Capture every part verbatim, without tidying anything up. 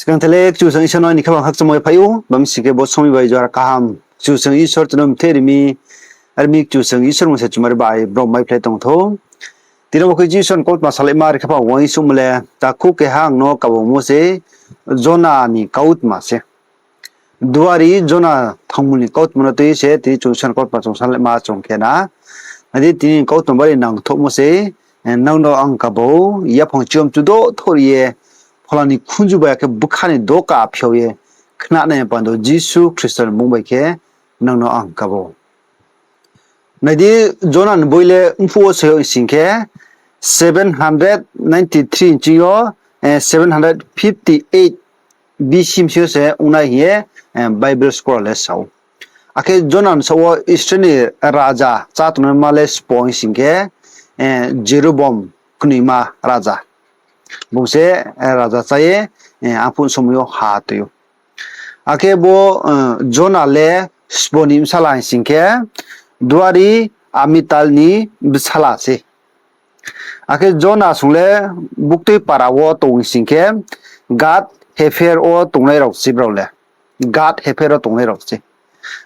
Skang thai le Kchusoyang Isor no ni khaphang khakchangmo phai ou, bam sing khe bo somoing bai juar kaham Kchusoyang Isor chung no mthe ri mi, ar mi Kchusoyang Isor mung se chumari bai brom mai phlai tong thou. Tini bo khe Jisu ni kautma salaima ri khaphang uaingsouhmo le, takhu keha ang no kabaumo se, Jona ni kautma se. Duari Jona thangmo ni kautma no tui se tini chung Isor ni kautma chung salaima chung khe na. Nai di, tini kautma bari nangthouhmo se, nang no ang kabau, yaphang chiyom chudo thor ye, phola ni khunju bai akhe bkha ni doka phiao ye, khnanai pando Jisu Khristo ni mmung bai khe nang no ang kabau. Nai di, Jona ni boi le mphuh wo soi sing khe, seven hundred ninety three nching yo, seven hundred fifty eight B C msing yo se ongnai hing ye Bible scholar le sa ou. Akhe Jona ni saoh wo Israel ni raja chá tongnaima le sbo sing khe, Jeroboam knoima raja. Bung se raja chá ye, arphuh somoi yo ha toi ou. Akhe bo Jona le sbo ni bsala hing sing khe, duari Amital ni bsala se. Akhe Jona sung le buktui para wo tong sing khe, Gad Hepher wo tongnai rao se brao le. Gad Hepher wo tongnai rao se.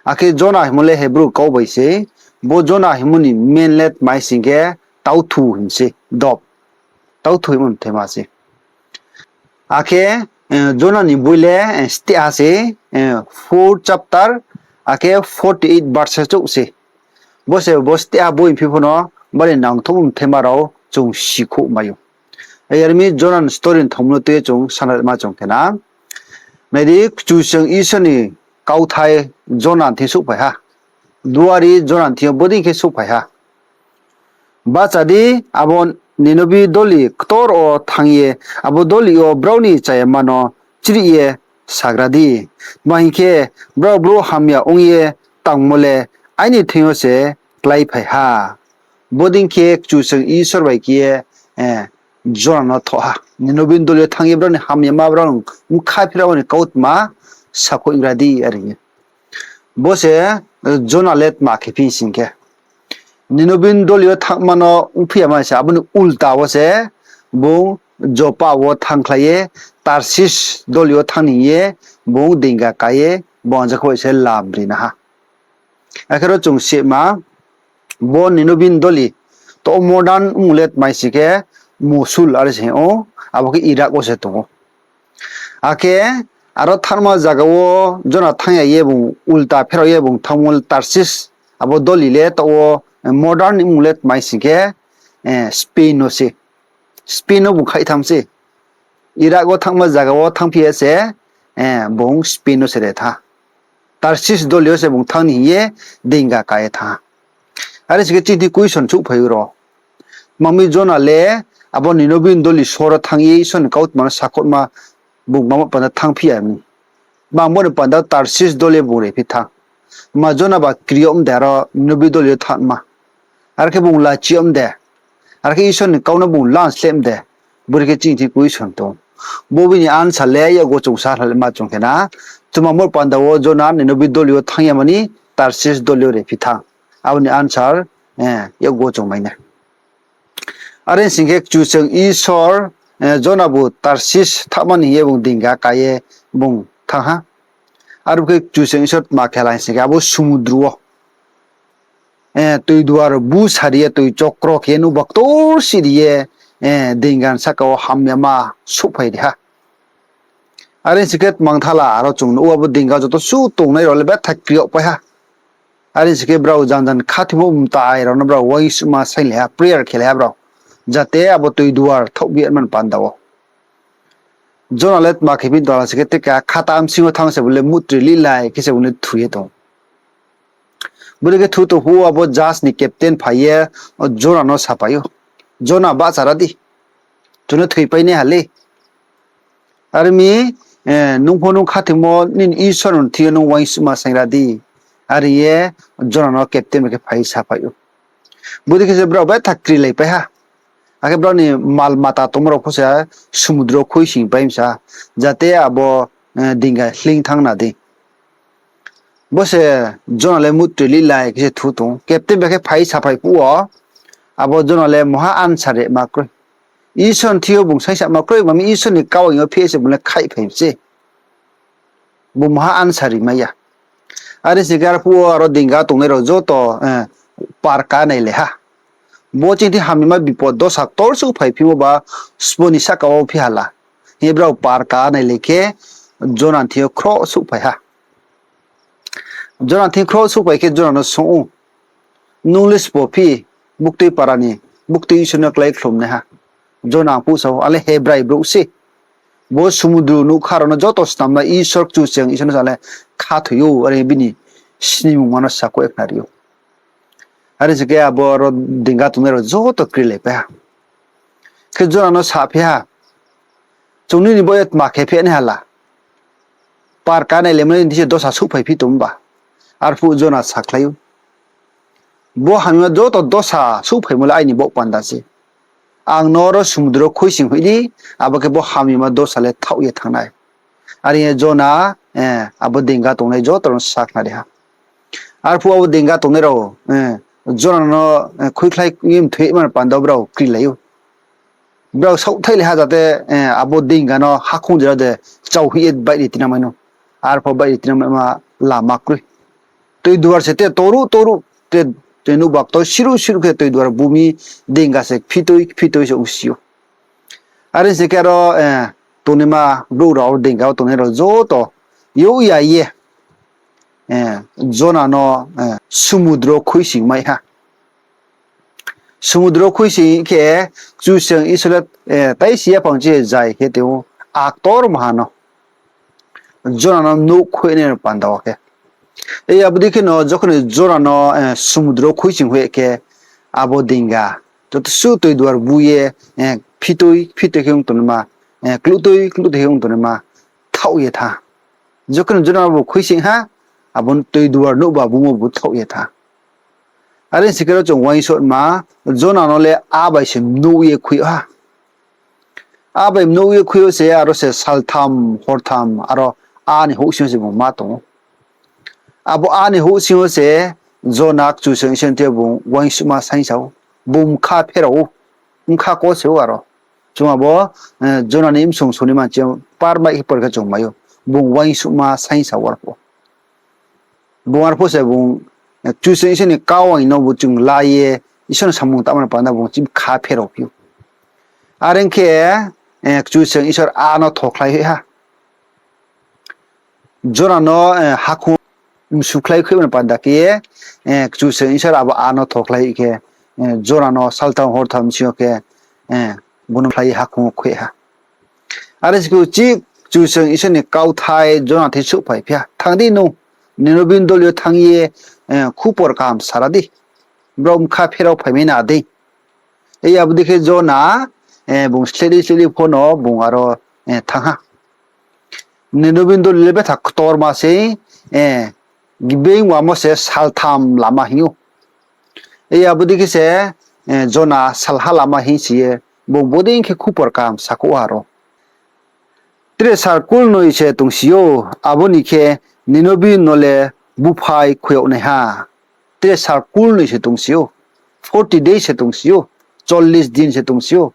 Akhe Jona hingmo le Hebrew kau bai se, bo Jona hingmo ni mean le tma sing khe, tauthu hing se, dove. Tauthu hingmo ni bthaima se. Akhe Jona ni boi le steh ha se, four chapter, akhe forty eight verse chouh se. Bo se bo steh ha boi phi pho no bari nangthouhmo bthaima rao chung sikhouh mai ou. Yar mi Jona ni story ni thangmo no tui ye chung sanatma chung khe na. Nai di, Kchusoyang Isor ni kauthai Jona ni thing souhphai ha. Duari Jona ni thing yo bodei khe souhphai ha. Bahcha di, abo Ninobi doli ktor wo thanng ye, abo doli yo brao ni chayama no chrih ye sagra di. Tma hing khe, brao brouh hamya ong ye tangmo le aini thing yo se kláiphai ha. Bodei khe Kchusoyang Isor bai khe ye Jona no thoh ha. Ninobi ni doli yo thanng ye brao ni hamyama, brao ni bkha phirao ni kautma sakhouhgra di, are hing ye. Bo se Jona le tma khe phi sing khe, Ninobi ni doli yo thanngma no ongphi ya ma se, abo ni ulta wo se bung Jopa wo thanngkhlai ye Tarsis doli yo thanng ni hing ye bung dinga ka ye bung ajak bai se lam ri na ha. Akhe ro chung sima, bo Ninobi ni doli, to modern mmung le tma sing khe Mosul are se hing ou, abo khe Iraq wo se tong ou. Akhe aro thanngma zaga wo Jona thanng ya ye bung ulta pherao ye bung thanngmo le Tarsis, abo doli le taoh wo modern ni mmung le tma sing khe Spain no se. Spain no bung khaih thanng se. Iraq wo thanngma zaga wo thanngphi ya se, bung Spain no se re thanng ha. Tarsis doli yo se bung thanng ni hing ye dinga ka ye thanng ha. Are sing khe chini thing question souhphai ou ro. Tma mi Jona le abo Ninobi ni doli sohor wo thanng ye Isor ni kautma no sakhouhma bung mamo panda thanngphi ya mi. Bang bo ni panda Tarsis doli yo bung rephi thanng. Ma Jona ba kri yo mde aro Ninobi doli yo thanngma. Are khe bung lachi yo mde. Are khe Isor ni kau no bung lansleh mde. Bore khe chini thing question tong. Bo bini answer le yakgo chung sa ma chung khe na. Tma mo panda wo Jona Ninobi doli yo thanng ya mani Tarsis doli yo rephi thanng. Abo ni answer yakgo chung mai nai. Are sing khe Kchusoyang Isor Jona bu Tarsis thanngma ni hing ye bung dinga ka ye bung thanng ha. Aro khe Kchusoyang Isor tma khe la sing khe abo sumudru wo toi duar bu sari ye toi chokro khe nuh baktor si ri ye, dinga ni sahka wo hamyama souhphai ri ha. Are sing khe tmang thala aro chung nuh ou abo dinga joto suh tongnai rao le betha kri yagpai ha. Are sing khe brao jang jang khathimo mtai rao no brao uaingsouhma sainglai ha, prayer khelai ha brao. Jate abo toi duar thaoh bi man panda wo. Jona le tma khe phi tong la sing khe, teka khata bsing yo thanng se bo le mutri lilai khe se bo le thu ye tong. Bore khe thu tong phuh wo abo jahaj ni captain phai ye Jona no sapai ou, Jona, bahcha ra di, chung no thoipai nai ha le. Are mi, nung pho nung khathimo nini Isor ni thing yo nung uaingsouhma saingra di. Are ye Jona no captain bai khe phai sapai ou. Bodei khe se brao betha krilaipai ha. Akhe brao ni mal mata tongmo rao pho se sumudru khuisingpai msa, jate abo dinga hling thanng na di. Bo se Jona le mutri lilai khe se thu tong. Captain bai khe phai saphai phuh wo, abo Jona le moha answer rema kroi. Isor ni thing yo bung saingsa ma kroi, mami Isor ni kau yo phi se bung le khaihphai se. Bung maha answer ri mai ya. Are sing khe arphuh wo aro dinga tongnai rao joto, eh, par ka nailai ha. Bo chini thing hamyama bipod dosa ktor souhphai phimo ba sbo ni sahka wo phi hala. Hing ye brao par ka nailai khe Jona ni thing yo khroh souhphai ha. Jona ni thing khroh souhphai khe Jona no swunng ou, Nung le sbo phi, buktui para ni, buktui Isor no klái khlumnaiha? Jona arphuh sa ou, Ang le Hebrai brouh se. Bo sumudru nougkha rao no joto snamnai Isor Kchusoyang Isor no sa le khathoi ou, are bini snimungma no sakhouh ye khnari ou. Are sing khe abo aro dinga tongnai rao joto krilaipai ha. Khe Jona no saphi ha, Chung nini baoh ye tma khe phi nai hala? Par ka nailaimo ni thing se dosa souhphai phi tong ba? Arphuh Jona sakhlai ou, Bo hamyama joto dosa souhphaimo le aini baoh panda se. Ang no aro sumudru wo khuisoing hoih di, abo khe bo hamyama dosa le thaoh ye thanng nai. Are ye Jona, eh, abo dinga tongnai joto rao no sakhnari ha. Arphuh abo dinga tongnai rao, eh, Jona no, eh, khuikhlai ye mthoima ni panda wo brao krilai ou. Brao saohthaihlai ha jate, eh, abo dinga no hakhoung jora de chau hoih ye baihri tinangmai no. Arphuh baihri tinangmaima lama kroi. Toi duar se te toruh toruh te, toi nouhba ktor siruh siruh khe toi duar bu mi dinga se phitoi phitoi se ongsi ou. Are sing khe aro, eh, tongnaima brouh rao, dinga wo tongnai rao joto youh ya ye, eh, Jona no, eh, sumudru wo khuisoing mai ha. Sumudru wo khuisoing khe Kchusoyang Isor le, eh, taisi yaphang chi zai khe tong ou, aktor maha no Jona no nouh khuinai ni panda wo khe. Ei abo dei khe no jokhon ni Jona no, eh, sumudru wo khuisoing hoih khe abo dinga joto suh toi duar bu ye, eh, phitoi phitoi khe ong tongnaima, eh, kluhtoi kluhtoi khe ong tongnaima thaoh ye tha. Jokhon ni Jona no bu khuisoing ha, abo toi duar nouhba bumo bu thaoh ye tha. Are sing khe ro chung uaingsouhma, Jona no le a bai se mnuh ye khui ha. A bai mnuh ye khui yo se, aro se saltham hortham aro a ni houhsing yo se bung ma tong ou. Abo a ni houhsing yo se Jona Kchusoyang Isor ni thing yo bung uaingsouhma saingsa ou, bung bkha pherao ou, bkha kose ou aro. Chung abo, eh, Jona ni bsong song ni manchi par mai khe por khe chung mai ou, bung uaingsouhma saingsa ou arphuh. Bung arphuh se bung, eh, Kchusoyang Isor ni kau aing no bu chung la ye, Isor ni samung tangma ni panda bung chini bkha pherao phi ou. Are ong khe, eh, Kchusoyang Isor a no thokhlai hoih ha. Jona no, eh, hakhoung msukhlai khuimo ni panda khe ye, eh, Kchusoyang Isor abo a no thokhlai hoih khe, eh, Jona no saltham hortham sing yo khe, eh, bung no khlai ye hakhoung wo khui ha. Are se khe uchih Kchusoyang Isor ni kauthai Jona thing souhphai phi ha, Thanng di nung, Ninobi ni doli yo thanng ye, eh, khupor kaham sara di. Brao bkha pherao phaimai na dei. Ei abo dei khe Jona, eh, bung sleh di sleh di pho no bung aro, eh, thanng ha. Ninobi ni doli le betha ktorma sei, eh, gbeing wamo se saltham lama hing ou. Ei abo dei khe se, eh, Jona salha lama hing si ye, bung bodei khe khupor kaham sakhouh ha ro. Tre sal kulnoi se tongsi ou, abo ni khe Ninobi no le buphai khui yag naiha. Tre sal kulnoi se tongsi ou, forty days se tongsi ou, chollis din se tongsi ou.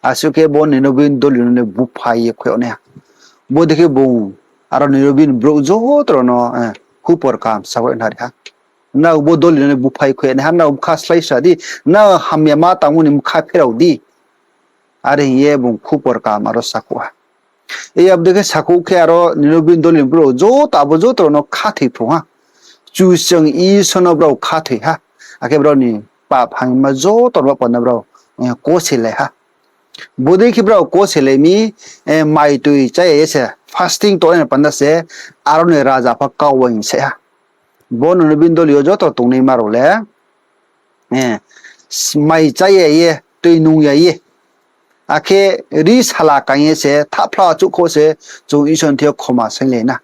Asuh khe bo Ninobi ni doli no le buphai ye khui yag naiha. Bodei khe bung aro Ninobi ni brouh joto rao no, eh, khupor kaham sakhouh nari ha. Nrao bo doli no le buphai khui yag naiha, nrao bkha slái sa di, nrao hamyama tangmo ni bkha pherao di. Are hing ye bung khupor kaham aro sakhouh ha. Ei abo dei khe sakhouh khe aro Ninobi ni doli ni brouh joto, abo joto rao no khathoi phrung ha. Kchusoyang Isor no brao khathoi ha. Akhe brao ni pap hamyama joto rao panda brao, eh, koselai ha. Bodei khe brao koselai mi, eh, mai toi chá ya ye se fasting tongnai ni panda se aro ni raja pho kau uaing se ha. Bo Ninobi ni doli yo joto tongnaima rao le, eh, mai chá ya ye, toi nung ya ye, akhe ri sala kaing ye se, thahphla achouhkhouh se, chung Isor ni thing yo khoma sainglai na.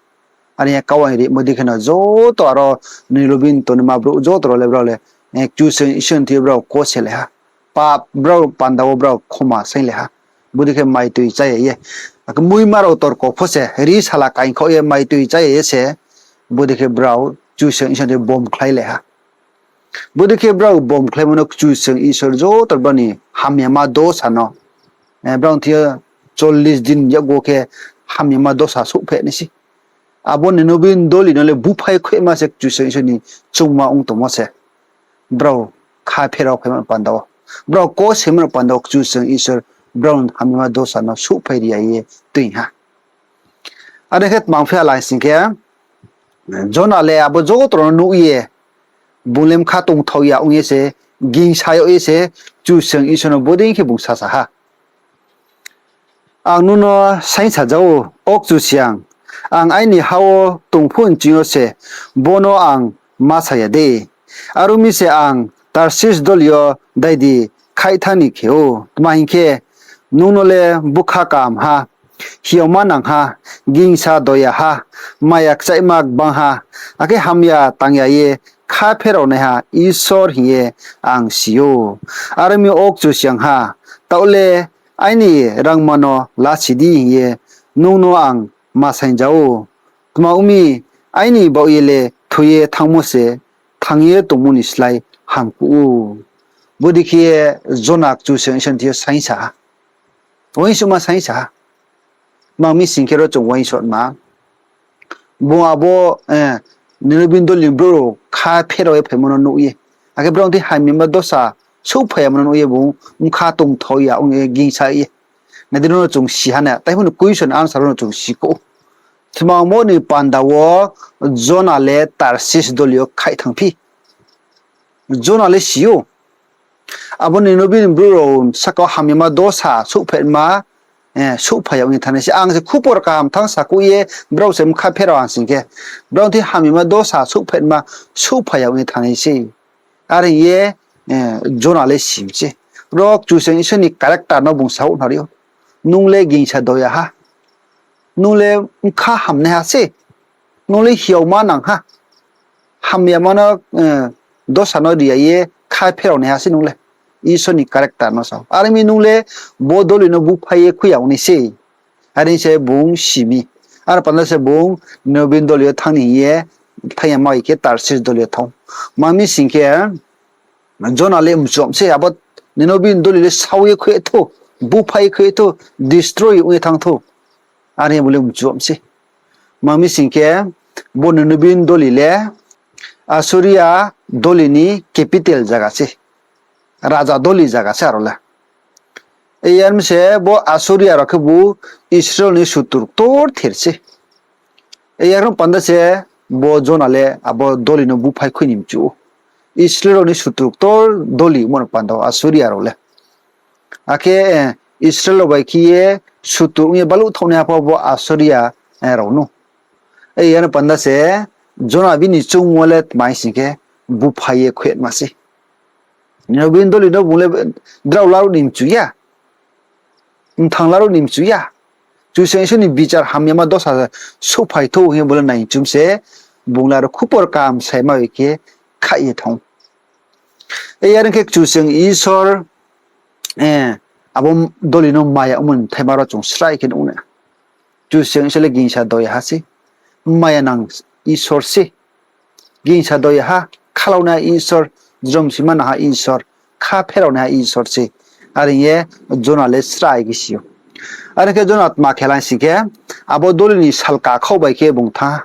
Are ye kau uaing rimo dei khe no joto aro Ninobi ni tongnaima brouh joto rao le brao le, eh, Kchusoyang Isor ni thing yo brao koselai ha. Pap brao panda wo brao khoma sainglai ha. Bodei khe mai toi chá ya ye, akhe muima rao torko pho se, ri sala kaing khaoh ye mai toi chá ya ye se, bodei khe brao Kchusoyang Isor ni thing yo bomkhlailai ha. Bodei khe brao bomkhlaimo no Kchusoyang Isor joto brao ni hamyama dosa no, eh, brao ni thing yo chollis din yakgu khe hamyama dosa souhpheh nai se. Abo Ninobin doli no le buphai khuima se Kchusoyang Isor ni choungma ong tongmo se. Brao kha pherao phaimo panda wo, brao kosemo panda wo Kchusoyang Isor brao ni hamyama dosa no souhphai ri ya ye tui ha. Are khe tma ong phi ha lai sing khe, Jona le abo joto rao no nuh ye, bung le bkha tongthao ya ong ye se, gingsa yag ye se, Kchusoyang Isor no bodei khe bung sasa ha. Ang nung no saingsa ja ou, O Kchusoyang, ang aini ha wo tong phuh nching yo se bo no ang ma sa ya dei? Are ong mi se ang Tarsis doli yo daidi khaih thanng ni khe ou. Tma hing khe, nung no le bkha kaham ha, hiaoma nang ha, gingsa doya ha, maya kchaihma gbang ha, akhe hamya tang ya ye kha pherao naiha Isor hing ye ang si ou. Are ong mi, O Kchusoyang ha, taoh le aini rangma no lasi di hing ye nung no ang ma saing ja ou. Tma ong mi, aini baoh ye le thoi ye thanngmo se thanng ye tongmo ni slái hamkuh ou. Bodei khe ye Jona Kchusoyang Isor ni thing yo saingsa ha. Uaingsouhma saingsa ha. Tma ong mi sing khe ro chung uaingsouhma, bung abo Ninobin doli ni brouh rao kha pherao ye phaimo no nuh ye, akhe brao ni thing hamyama dosa souhphai yamo no nuh ye bung bkha tongthao ya ong ye gingsa ye. Nai di, ro no chung si ha na, tai pho no question answer ro no chung si khou. Tma ongmo ni panda wo Jona le Tarsis doli yo khaih thanngphi? Jona le si ou, abo Ninobin brouh rao sahka wo hamyama dosa souhphaima, souhphai ya ong ye thanngnai se. Ang se khupor kaham thanng sakhouh ye brao se bkha pherao ha sing khe, brao ni thing hamyama dosa souhphaima, souhphai ya ong ye thanngnai se. Are hing ye Jona le si mi se. Ro Kchusoyang Isor ni character no bung saoh nari ou. Nung le gingsa doya ha. Nung le bkha hamnaiha se. Nung le hiaoma nang ha. Hamyama no, dosa no ri ya ye kha pherao naiha se nung le. Isor ni character no sa ou. Are ong mi nung le bo doli no buphai ye khui ya ong nai se. Are se bung si mi. Aro panda se bung Ninobin doli yo thanng ni hing ye, thanng ya ma bai khe Tarsis doli yo thanng. Tma mi sing khe, Jona le mchuam se, abo Ninobin doli le sao ye khui thou, buphai ye khui thou, destroy ong ye thanng thou. Are bung le mchuam se. Tma mi sing khe, bo Ninobin doli le Assuria doli ni capital zaga se, raja doli zaga se aro le. Iyar mi se bo Assuria rao khebu Israel ni sutur ktorther se. Iyar no panda se bo Jona le abo doli no buphai khui ni mchu ou. Israel rao ni sutur ktor doli mo no panda wo Assuria rao le. Akhe Israel rao bai khe ye sutur ong ye baluh thaohnaiha pho bo Assuria rao no. Iyar no panda se Jona bini choungmo le tma sing khe, buphai ye khuima se. Ninobin doli no bung le drao laruh ni mchu ya, mthang laruh ni mchu ya. Kchusoyang Isor ni bichar hamyama dosa souhphai thou hing ye bung le nai mchu mi se, bung le aro khupor kaham saima bai khe khaih ye thanng ou. Iyar ong khe Kchusoyang Isor abo doli no maya ongmo ni bthaima ro chung srai khe nuh na. Kchusoyang Isor le gingsa doya ha se, maya nang Isor se. Gingsa doya ha, khalao naiha Isor, jrom sima nangha Isor, kha pherao naiha Isor se. Are hing ye Jona le srai khe si ou. Are khe Jona tma khe lai sing khe, abo doli ni salka khaoh bai khe bung thanng ha.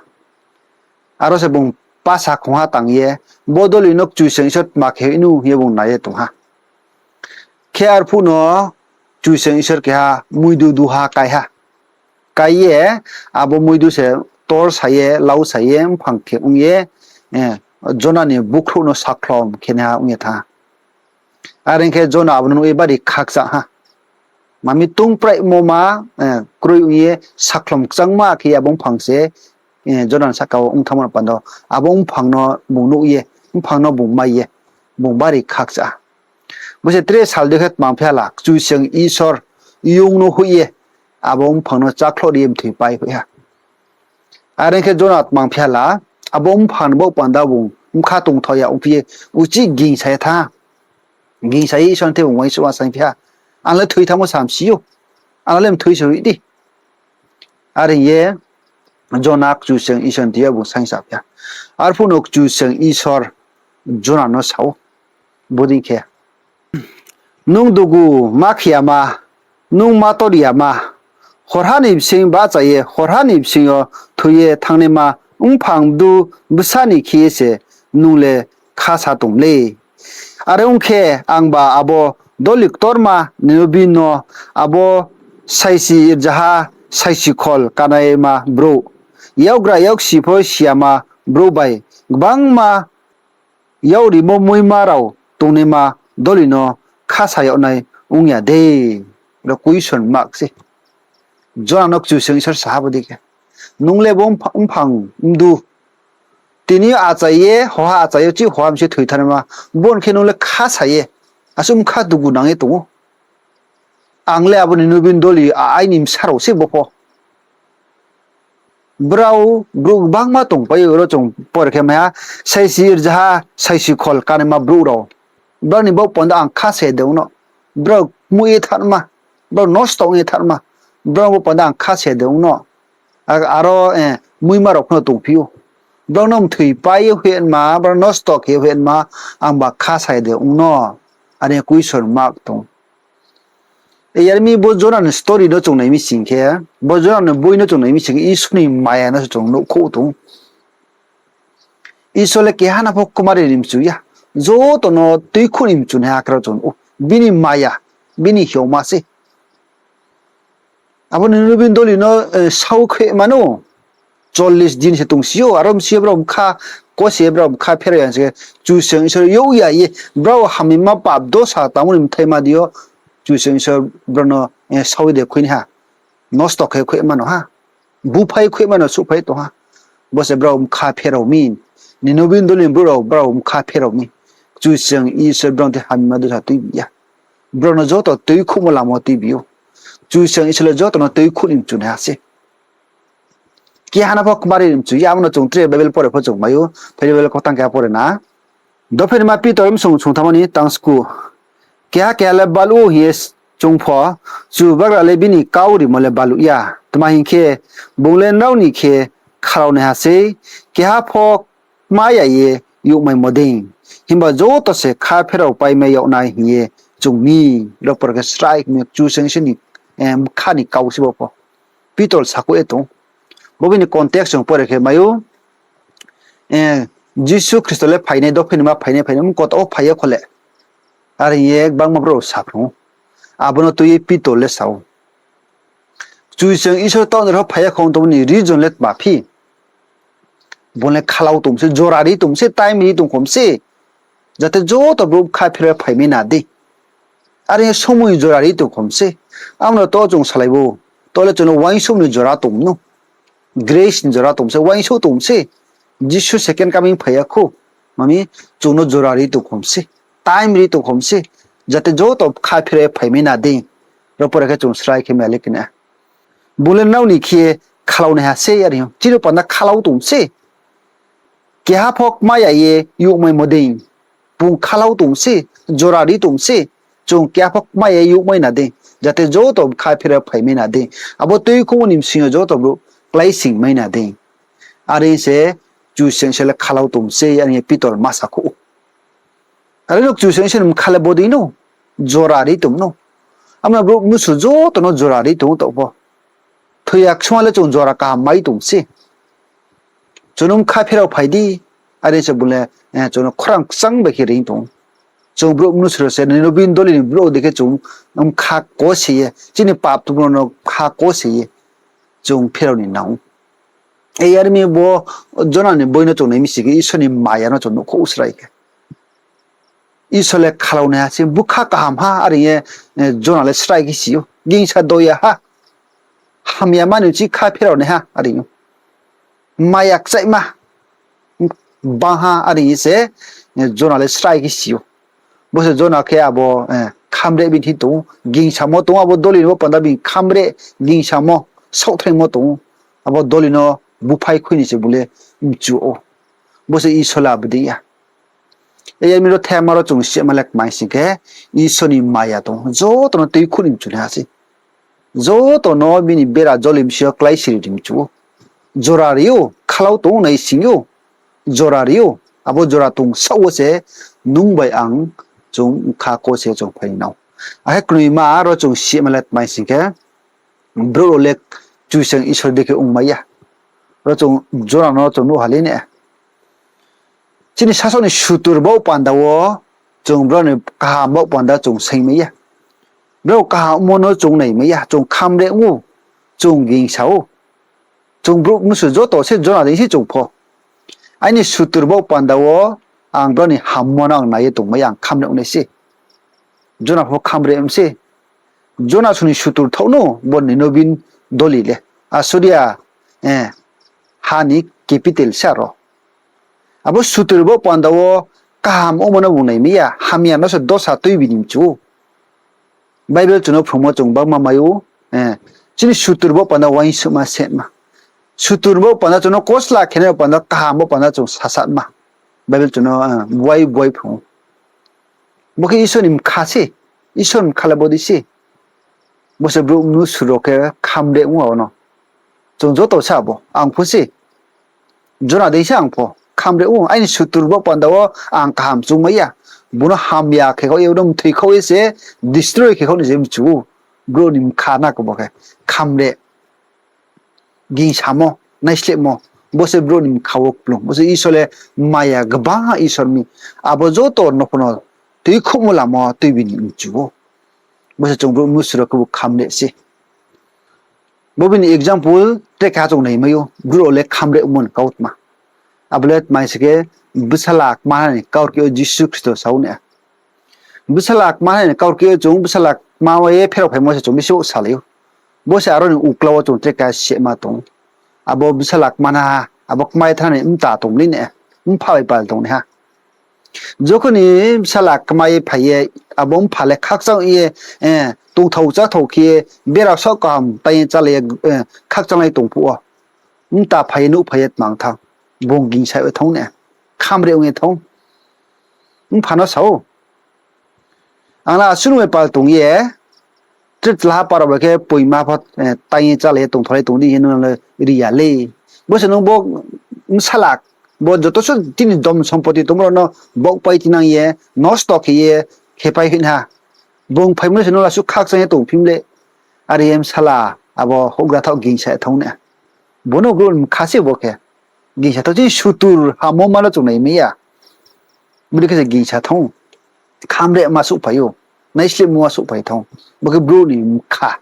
Aro se bung pasa khongha tang ye, bo doli no Kchusoyang Isor tma khe hoih nu hing ye bung nai ye tong ha. Khe arphuh no Kchusoyang Isor keha muidu duha kai ha. Kai ye abo muidu se tor sa ye, lau sa ye, mphang khe ong ye, Jona ni bukhrouh no sakhlom khe naiha ong ye thanng ha. Are ong khe Jona abo no nuh ye bari khakchang ha. Mami tungpraimo ma kroi ong ye sakhlom kchangma khe ye abo mphang se Jona ni sahka wo ong thanngmo no panda wo abo mphang no bung nuh ye, mphang no bung mai ye, bung bari khakchang ha. Bo se tre sal dei khe tma phi ha la, Kchusoyang Isor yung no hoih ye, abo mphang no chákhloh ri ye mthoi pai hoih ha. Are ong khe Jona tma phi ha la, abo mphang ni baoh panda bung bkha tongthao ya ongphi ye, uchih gingsa ye thanng ha. Gingsa ye Isor ni thing bung uaingsouhma saing phi ha. Ang le thoi thanngmo sam si ou. Ang le mthoi se hoih di. Are hing ye Jona Kchusoyang Isor ni thing yo bung saingsa phi ha. Arphuh no Kchusoyang Isor Jona no sa ou, bodei khe, nung dugu ma khe yama, nung mator yama, horha ni bsing bahcha ye horha ni bsing yo thoi ye thanngnaima mphang bdu bsa ni khe ye se nung le khasa tong lei. Are ong khe, angba abo doli ktorma Ninobin no abo saisi rzaha saisi khol kanaima brouh, yakgra yaksi pho si yama brouh bai gbangma yak rimo muima rao tongnaima doli no khasa yag nai ong ya de? Ro question mark se. Jona no Kchusoyang Isor sa ha bo dei khe, nung le bo mpha-, mphang bdu, tini achai ye, hoha achai ye, chih hoha mse thoi thanngnaima, bo ni khe nung le khasa ye, asuh bkha dugu nang ye tong ou. Ang le abo Ninobin doli a-, aini bsa rao se bo pho. Brao brouh gbangma tongpai ou, ro chung pore khe mai ha, saisi rzaha saisi khol kanaima brouh rao. Brao ni baoh panda ang khasa de ong no. Brao kmuh ye thanngma, brao nosto ong ye thanngma, brao baoh panda ang khasa de ong no. A-, aro, eh, muima rao pho no tongphi ou. Brao no mthoi pai ye hoihma, brao nosto khe hoihma, angba khasa de ong no. Are question mark tong. Yar mi bo Jona ni story no chung nai mi sing khe, bo Jona ni boi no chung nai mi sing khe, Isor ni maya no se chung nuhkhouh tong. Isor le keha no pho kmari ni mchu ya. Joto no tuikhouh ni mchunaiha krao chung ou. Bini maya, bini hioma se. Abo Ninobin doli no, eh, sao khe mano. Chollis din se tongsi ou, aro bsing yo brao bkha kose ye brao bkha pherao ya se, Kchusoyang Isor youh ya ye, brao hamyama pap dosa tangmo ni bthaima di yo, Kchusoyang Isor brao no, eh, sao de khuinaiha, nosto khe khuimano ha, buphai khuimano suhphai tong ha. Bo se brao bkha pherao mi, Ninobin doli ni brouh rao brao bkha pherao mi. Kchusoyang Isor brao no tei hamyama dosa tuibi ya. Brao no joto tuikhouhmo lama wo tuibi ou. Kchusoyang Isor le joto no tuikhouh ni mchunaiha se. Keha no pho kmari ni mchu ya, abo no chung tre Bible pore pho chung mai ou, phai di Bible kau tang keha pore na. Dophinima Pitor bsung sungthamma ni tang sku. Keha keha le baluh ou hing ye chung pho, Chubagra le bini kau rimo le baluh ya. Tma hing khe, bung le nrao ni khe khalao naiha sei, keha pho kma ya ye youhmaimo dei. Himba joto se kha pherao paimai yag nai hing ye chung mi, ro pore khe srai khe mi Kchusoyang Isor ni, eh, bkha ni kau se bo pho. Pitor sakhouh ye tong. Bo bini context chung pore khe mai ou, eh, Jisu Khristo le phainai, dophinima phainai, phainai, mkoto wo phai ya kho le. Are hing ye gbangma brouh saphrung ou. Abo no tui ye Pitor le sa ou, Kchusoyang Isor taoh ni ro phai ya kho ong tongmo ni reason le tma phi? Bung le khalau tong se, jora ri tong se, time ri tong khom se. Jate joto brouh kha pherao phaimai na dei. Are somoi jora ri tong khom se. Amo no to chung salai bo. To le chung no uaingsouh ni jora tong no. Grace ni jora tong se, uaingsouh tong se. Jisu second coming phai ya khou. Mami, chung no jora ri tong khom se. Time ri tong khom se. Jate joto kha pherao phaimai na dei. Ro pore khe chung srai khe mai le kena. Bung le nrao ni khe khalau naiha se, are hing ou. Chini panda khalau tong se. Keha pho kma ya ye youhmaimo dei. Bung khalau tong se, jora ri tong se. Chung keha pho kma ya ye youhmai na dei. Jate joto kha pherao phaimai na dei. Abo tuikhouhmo ni bsing yo joto brouh kláisoingmai na dei. Are se Kchusoyang Isor le khalau tong se, are hing ye Pitor ma sakhouh ou. Are no Kchusoyang Isor ni bkha le bodei no, jora ri tong no. Amo no brouh mnusu joto no jora ri tong ou taoh pho. Thoi ya ksungha le chung jora kaham mai tong se. Chung no bkha pherao phai di, are se bung le, eh, chung no khorang kchang bai khe reing tong ou. Chung brouh mnusu rao se, nini bini doli ni brouh dei khe chung bkha kose ye, chini pap tongmo no bkha kose ye, chung pherao ni nang ou. E yar mi bo Jona ni boi no chung nai mi sing khe, Isor ni maya no chung nuhkhouh srai khe. Isor le khalau naiha se, bkha kaham ha, are ye, eh, Jona le srai khe si ou. Gingsa doya ha. Hamya mani uchih kha pherao naiha, are ou. Maya kchaihma bang ha, are ye se, eh, Jona le srai khe si ou. Bo se Jona khe abo, eh, khamre bini thing tong ou, gingsamo tong ou, abo doli ni bo panda bini khamre, gingsamo, saohthraimo tong ou. Abo doli no buphai khui ni se bung le mchu ou. Bo se Isor le abo dei ya. E yar mi ro thema ro chung sima le kmai sing khe, Isor ni maya tong ou, joto no tuikhouh ni mchu naiha se. Joto no bini bera joli bsing yo kláisiri ri mchu ou. Jora ri ou, khalau tong ou nai sing ou. Jora ri ou, abo jora tong saoh wo se nung bai ang chung bkha kose chung phai ni nang ou. Akhe knoima ro chung sima le kmai sing khe, brouh rao le Kchusoyang Isor dei khe ongmai ya. Ro chung Jona no chung nuh ha le ne. Chini sasaoh ni sutur baoh panda wo chung brao ni kaham baoh panda chung saingmai ya. Brao kaham ongmo no chung naimai ya, chung khamre ong ou, chung gingsa ou. Chung brouh mnusu joto se Jona dei se chung pho. Aini sutur baoh panda wo ang brao ni hammo no ang nai ye tongmai ya, ang khamre ong nai se. Jona pho khamre ong se. Jona song ni sutur thaoh no bo Ninobin doli le. Asuria, ha ni capital se aro. Abo sutur baoh panda wo kaham ongmo no bung naimai ya, hamya no se dosa tuibi ni mchu ou. Bible chung no phrungmo chung bangma mai ou, chini sutur baoh panda uaingsouhma sehma. Sutur baoh panda chung no kosla khenai baoh panda kaham baoh panda chung sasatma. Bible chung no buai buai phrung ou. Bo khe Isor ni mkha se, Isor ni mkha le bodei se. Bo se brouh mnusu rao khe khamre ong ou no. Chung joto se abo, ang pho se. Jona dei se ang pho, khamre ong ou, aini sutur baoh panda wo ang kaham chungmai ya. Bung no hamya khe khaoh ye, bung no mthoi khaoh ye se, destroy khe khaoh ni se mchu ou. Brouh ni mkha na khe bo khe, khamre, gingsamo, naislehmo, bo se brouh ni mkha wo kplung. Bo se Isor le maya gbang Isor mi. Abo joto no pho no tuikhouhmo lama tuibi ni mchu ou. Bo se chung brouh mnusu rao khebu khamre se. Bo bini example tre keha chung naimai ou, brouh rao le khamre ongmo ni kautma. Abo le tma se khe, bsala kmanai ni kaurkeh wo Jisu Khristo sa ou na. Bsala kmanai ni kaurkeh wo chung bsala kma ye pherao phaimo se chung bisi salai ou. Bo se aro ni uklau wo chung tre keha sehma tong ou. Abo bsala kmana ha, abo kmai thanng ni mta tong ni ne, mpha bai pal tongnaiha. Jokhon ni bsala kmai ye phai ye, abo mpha le khakchang ye, tongthao cháthao khe ye, bera saoh kaham tai ye chálai ye, khakchanglai tong phuh wo, mta phai ye nuhphai ye tmang thanng, bung gingsa ye thanng ne, khamre ong ye thanng. Mpha no sa ou, ang le asuh nung bai pal tong ye, tre tlaha para bai khe poima pho, tai ye chálai ye tongthaolai tong di hing ye nung le ri ya le. Bo se nung bo bsala, bo joto suh chini dom sompoti tongmo rao no baohpai tinang ye, nosto khe ye, khepai hoih na. Bung phaimo no se nung le asuh khakchang ye tongphi mi le. Are ye bsala abo houhgra thaoh gingsa ye thanng ne. Bo no brouh ni mkha se bo khe. Gingsa thaoh chini sutur hammo ma no chung naimai ya. Bodei khe se gingsa thanng ou. Khamrema souhphai ou. Naislehmoma souhphai thanng ou. Bo khe brouh ni mkha.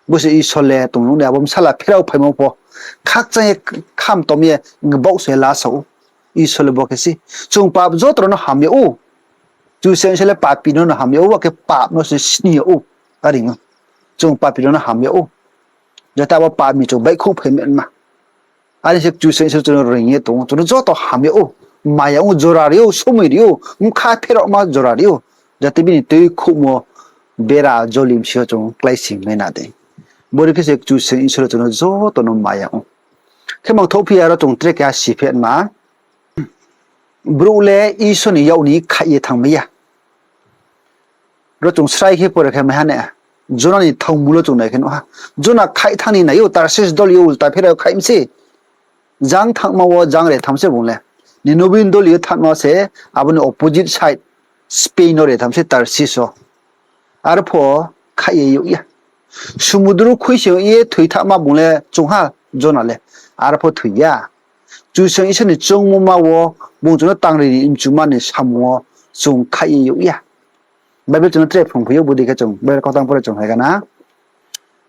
Bo se Isor le tong nung ni abo bsala pherao phaimo pho khakchang ye, khamtom ye, baoh se lasa ou. Isor le bo khe se. Chung pap joto rao no ham yag ou. Kchusoyang Isor le papi no no ham yag ou, bo khe pap no se sni yag ou. Are no. Chung papi rao no ham yag ou. Jate abo pap ni chung baihkhouh phai ma. Are se Kchusoyang Isor chung no reing ye tong ou, chung no joto ham yag ou, maya ong ou, jora ri ou, somoi ri ou, bkha pheraoma jora ri ou, jate bini tuikhouhmo bera joli msi yo chung kláising mai na dei. Bodei khe se Kchusoyang Isor chung no joto no maya ong ou. Khe mangthouh phi ya ro chung tre keha si phetma. Brouh le Isor ni yak ni khaih ye thanngmai ya. Ro chung srai khe pore khe mai ha ne. Jona ni thangmul wo chung nai khe nuh ha. Jona khaih thanng ni nai ou, Tarsis doli yo ulta pherao khaih mi se. Jang thanngma wo jang re tham se bung le. Ninobin doli yo thanngma se, abo ni opposite side, Spain no re tham se Tarsis wo. Arpho khaih ye yag ya. Sumudru khuisoing ye thoi thanngma bung le chung ha Jona le. Arpho thoi ya. Kchusoyang Isor ni choungmoma wo bung chung no tangri ni mchuma ni samung wo chung khaih ye yag ya. Bible chung no tre phrungphi ou, bodei khe chung Bible kautang pore chung hai gana.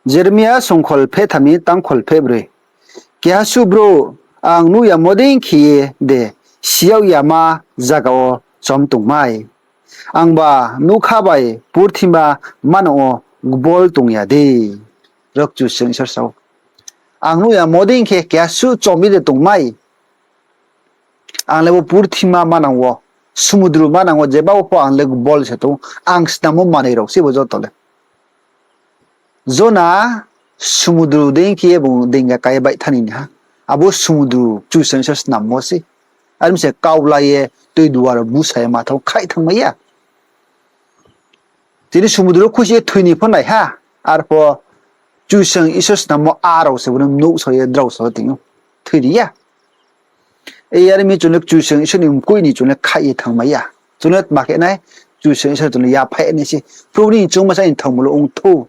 Jeremia songkhol pheh tham ni tangkhol pheh broi. Keha suh brouh ang nuh yamo dei khe ye de si yag yama zaga wo chom tongmai? Angba nougkha bai purthima manang wo gbol tong ya de? Ro Kchusoyang Isor sa ou. Ang nuh yamo dei khe keha suh chom ye de tongmai? Ang le bo purthima manang wo, sumudru manang wo jeba wo pho ang le gbol se tong ou. Ang snammo manoi rao se bo joto le. Jona sumudru dei khe ye bung deinga ka ye baih thanng ni ha. Abo sumudru Kchusoyang Isor snammo se. Are mi se kaula ye tui duar busa ye ma thanng ou, khaih thanngmai ya. Tini sumudru khuisoing ye thoi ni pho nai ha. Arpho Kchusoyang Isor snammo a rao se bo no mnuh so ye drao so ting ou. Thoi ri ya. Are mi chung le Kchusoyang Isor ni mkoih ni chung le khaih ye thanngmai ya. Chung le tma khe nai, Kchusoyang Isor chung le yaphaih nai se. Probu ni choungma sa ni thangmul wo ong thou,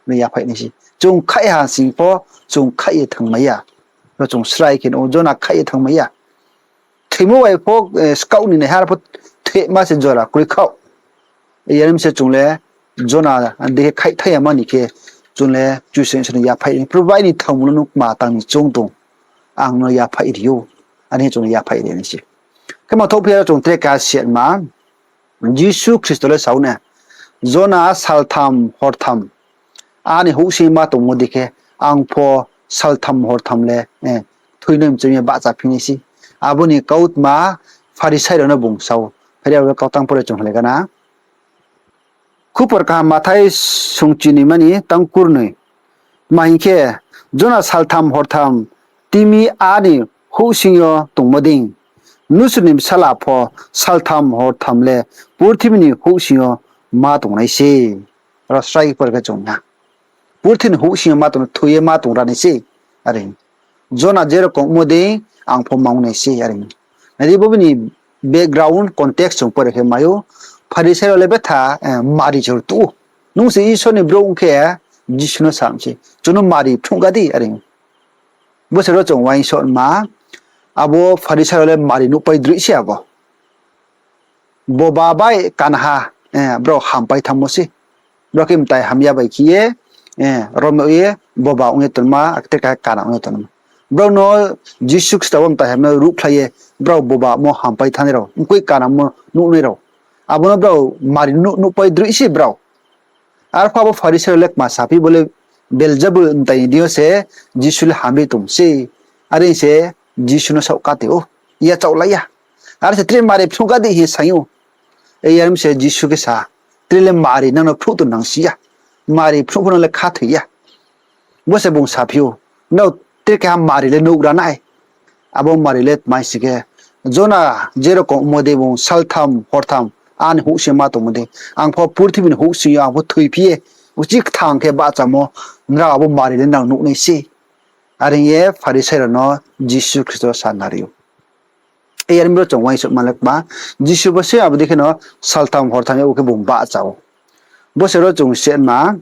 no yaphaih nai se. Chung khaih ha sing pho, chung khaih ye thanngmai ya. Ro chung srai khe no Jona khaih ye thanngmai ya. Thoimo bai pho, skaoh ni naiha pho thehma se jora kroi khaoh. Yar mi se chung le Jona dei khe khaih thai ya ma ni khe chung le Kchusoyang Isor no yaphaih ri. Probu, aini thangmo no nung kma tang ni choung tong, ang no yaphaih ri ou. Are hing chung no yaphaih ri nai se. Khe ma thouh phi ya ro chung tre ka siatma, Jisu Khristo le sa ou na, Jona saltham hortham ani houhsing ma tongmo dei khe, ang pho saltham hortham le thoinai mchemi ye bahchaphi nai se. Abo ni kautma Pharisai rao no bung sa ou. Phai di abo kautang pore chung hale gana. Khupor kaham Mathai sungchinima ni tang kurnoi. Tma hing khe, Jona saltham hortham timi ani houhsing yo tongmo dei, Mnusu ni Bsala pho saltham hortham le purthimbi ni houhsing yo ma tongnai se. Ro srai por khe chung na. Purthimbi ni houhsing yo ma tong, thoi ye ma tong ra nai se. Are Jona je rokom mo dei, ang pho ma ong nai se, are. Nai di, bo bini background, context chung pore khe mai ou. Pharisai rao le betha mari jor tuh ou. Nung se Isor ni brouh ong khe, Jisu no sa mi se, chung no mari phnuh ga di, are. Bo se ro chung uaingsouhma, abo Pharisai rao le mari nuhpai droi se abo. Boba bai kanaha, brao hampai thanngmo se. Brao khe mtai hamya bai khe ye, rom ye boba ong ye tongma, akhe tre keha kana ong ye tongma. Brao no Jisu Khristo wo mtai hamya ruhkhlai ye, brao bobamo hampai thanngnai rao, mkoih kanamo nuhnai rao. Abo no brao mari nuh, nuhpai droi se brao. Arphuh abo Pharisai rao le kma saphi, bo le Belzebul mtai ni deing yo se Jisu le ham ye tong se. Are se Jisu no saoh kate ou, yachaoh la ya. Are se tre mari phnuh ga di hing ye sa ou. Yar mi se Jisu khe sa, tre le mari nang no phnuh tong nang si ya. Mari phnuh pho no le khathoi ya. Bo se bung saphi ou, nrao tre keha mari le nuh ra nai. Abo mari le tma hing si khe, Jona je rokom mo dei bung saltham hortham ani houhsing yo ma tongmo dei, ang pho purthimbi ni houhsing yo ang pho thoiphi ye, uchih kthang khe bahchamo, nrao abo mari le nang nuh nai se. Are hing ye Pharisai rao no Jisu Khristo sa nari ou. Yar mi ro chung uaingsouhma le kma, Jisu bo se abo dei khe no saltham hortham yag wo khe bung bahcha ou. Bo se ro chung siatma,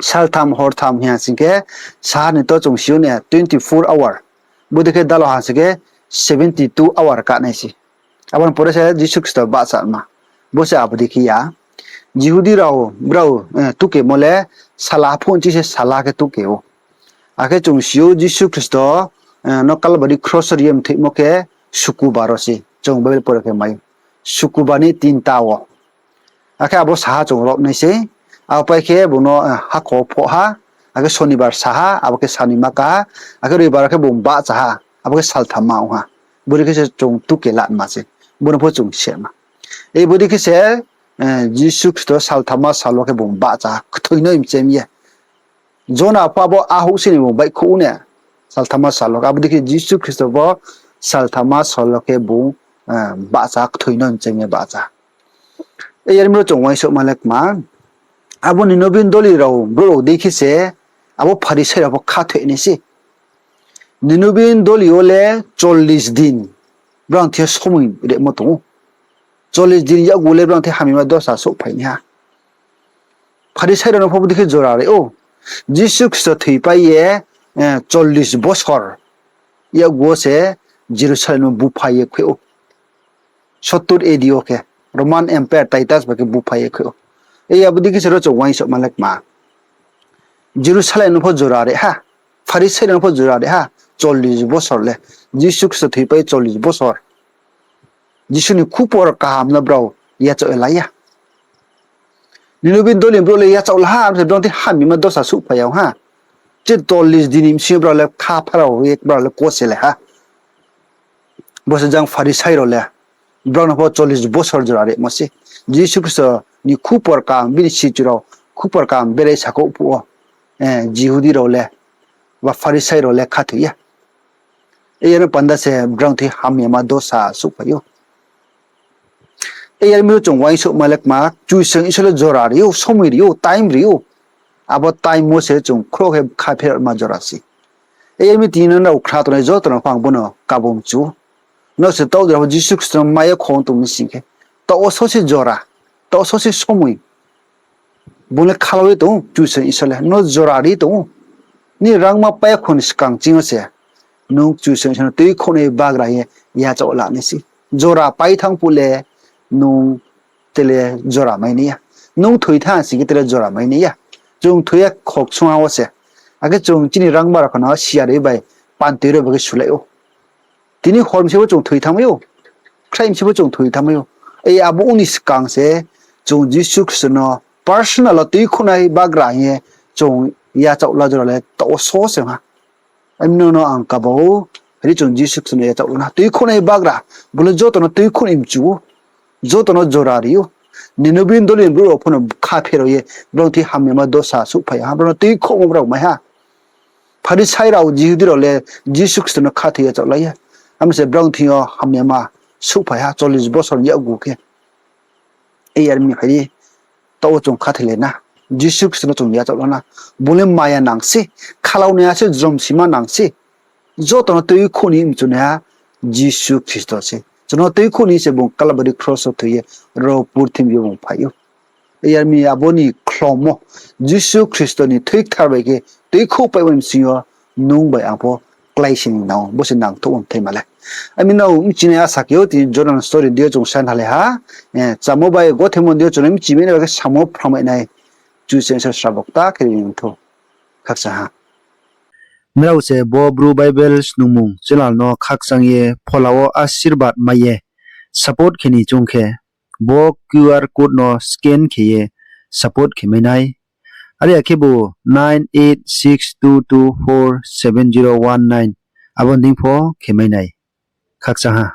saltham hortham hing ha sing khe, saha ni to chung si ou na twenty four hour. Bodei khe dalo ha sing khe seventy two hour ka nai se. Abo ni pore se Jisu Khristo bahchama. Bo se abo dei khe ya. Jihudi rao brao tukemo le sala phuh nchi se sala khe tuke ou. Akhe chung si ou Jisu Khristo no Kalbari kros wo ri ye mthoihmo khe Sukubar wo se. Chung Bible pore khe mai ou. Sukubar ni tinta wo. Akhe abo saha chung rao nai se. Abo pai khe bung no hakhor phoh ha. Akhe Sonibar saha, abo khe sanima ka ha. Akhe Roibar wo khe bung bahcha ha. Abo khe salthamma ong ha. Bodei khe se chung tuke lama se. Bo no pho chung sema. Bodei khe se Jisu Khristo salthamma sal wo khe bung bahcha ha, kthoi no mchem ye. Jona pho abo ahouh se ni bung baihkhouh ne, salthamma sal wo khe. Abo dei khe Jisu Khristo pho salthamma sal wo khe bung bahcha ha, kthoi no mchem ye bahcha ha. Yar mi ro chung uaingsouhma le kma, abo Ninobin doli rao brouh rao dei khe se abo Pharisai rao pho khathoi nai se. Ninobin doli yo le chollis din brao thing yo somoi rimo tong ou. Chollis din yakgu le brao thing hamyama dosa souhphai nai ha. Pharisai rao no pho bodei khe jora ri ou. Jisu Khristo thoipai ye chollis bosor yakgu wo se Jerusalem no búphai ye khui ou. Sottur A D wo khe Roman Empire Titus bai khe búphai ye khui ou. Abo dei khe se ro chung uaingsouhma le kma, Jerusalem no pho jora ri ha, Pharisai rao no pho jora ri ha, chollis bosor le. Jisu Khristo thoipai chollis bosor Jisu ni khupor kaham no brao yachaoh ye la ya. Ninobin doli ni brouh le yachaoh la ha, abo se brao thing hamyama dosa souhphai ya ha. Che chollis din ni bsing yo brao le kha pharao ye brao le kose le ha. Bo se jang Pharisai rao le, brao no pho chollis bosor jora rimo se. Jisu Khristo ni khupor kaham, bini sichu rao khupor kaham berai sakhouh phuh wo, Jihudi rao le, ba Pharisai rao le khathoi ya. Yar no panda se brao thing hamyama dosa souhphai ou. Yar mi ro chung uaingsouhma le kma, Kchusoyang Isor le jora ri ou, somoi ri ou, time ri ou. Abo time wo se chung khrouh khe kha pherma jora se. Yar mi tini no nrao khna tongnai joto no pho ang bo no kabo mchu. Nrao se taoh jora pho Jisu Khristo no mai ye khong tong mi sing khe, taoh wo sosi jora, taoh wo sosi somoi bung le khalau ye tong ou, Kchusoyang Isor le no jora ri tong ou. Nini rangma pai khon skang ching yo se, Nung Kchusoyang Isor no tuikhouhnai bagra hing ye yachaoh la nai se. Jora pai thanng phuh le nung tele jora mai nai ya. Nung thoi thanng sing khe tele jora mai nai ya. Chung thoi ya khokchung ha wo se. Akhe chung chini rangma rao pho no siya ri bai pantoi ri bai khe sulai ou. Tini hor mse pho chung thoi thanngmai ou. Khrai mse pho chung thoi thanngmai ou. Ei abo ong ni skang se chung Jisu Khristo no personal wo tuikhouhnai bagra hing ye chung yachaoh la jora le taoh wo so se ong ha. Ami no no ang kaba ou, phai di chung Jisu Khristo no yachaoh la na. Tuikhouhnai bagra, bung le joto no tuikhouh ni mchu ou, joto no jora ri ou. Ninobin doli ni brouh rao pho no kha pherao ye, brao thing hamyama dosa souhphai ha, brao no tuikhouhmo brao mai ha. Pharisai rao, Jihudi rao le Jisu Khristo no khathoi yachaoh la ye. Amo se brao thing yo hamyama souhphai ha, chollish bosor ni yakgu khe. Ei yar mi phai di, taoh wo chung khathoilai na. Jisu Khristo no chung yachaoh la na. Bung le maya nang se, khalao naiha se, jromsima nang se. Joto no tuikhouh ni mchu naiha Jisu Khristo se. Chung no tuikhouh ni se bung Kalbari kros wo thoi ye, ro purthimbi yo bung phai ou. Yar mi abo ni khlomo, Jisu Khristo ni thoi kthar bai khe tuikhouh paimo ni bsing yo nung bai ang pho kláisi ni nang ou, bo se nangthouh wo mthaima le. Ami no bchinai asa khe ou, tini Jordan story deing yo chung saing halai ha, chamo bai gothemo deing yo chung no bchimai nai bai khe samo phrangmai nai, Kchusoyang Isor srabo kta khe ri ni ong thou. Khakchang ha. Nrao se bo Bru Bible snungmung channel no khakchang ye phola wo asirbad mai ye support khe ni choung khe, bo QR code no scan khe ye support khe mai nai. Are ya khebu nine eight six two two four seven zero one nine abo ni deing pho khe mai nai. Khakchang ha.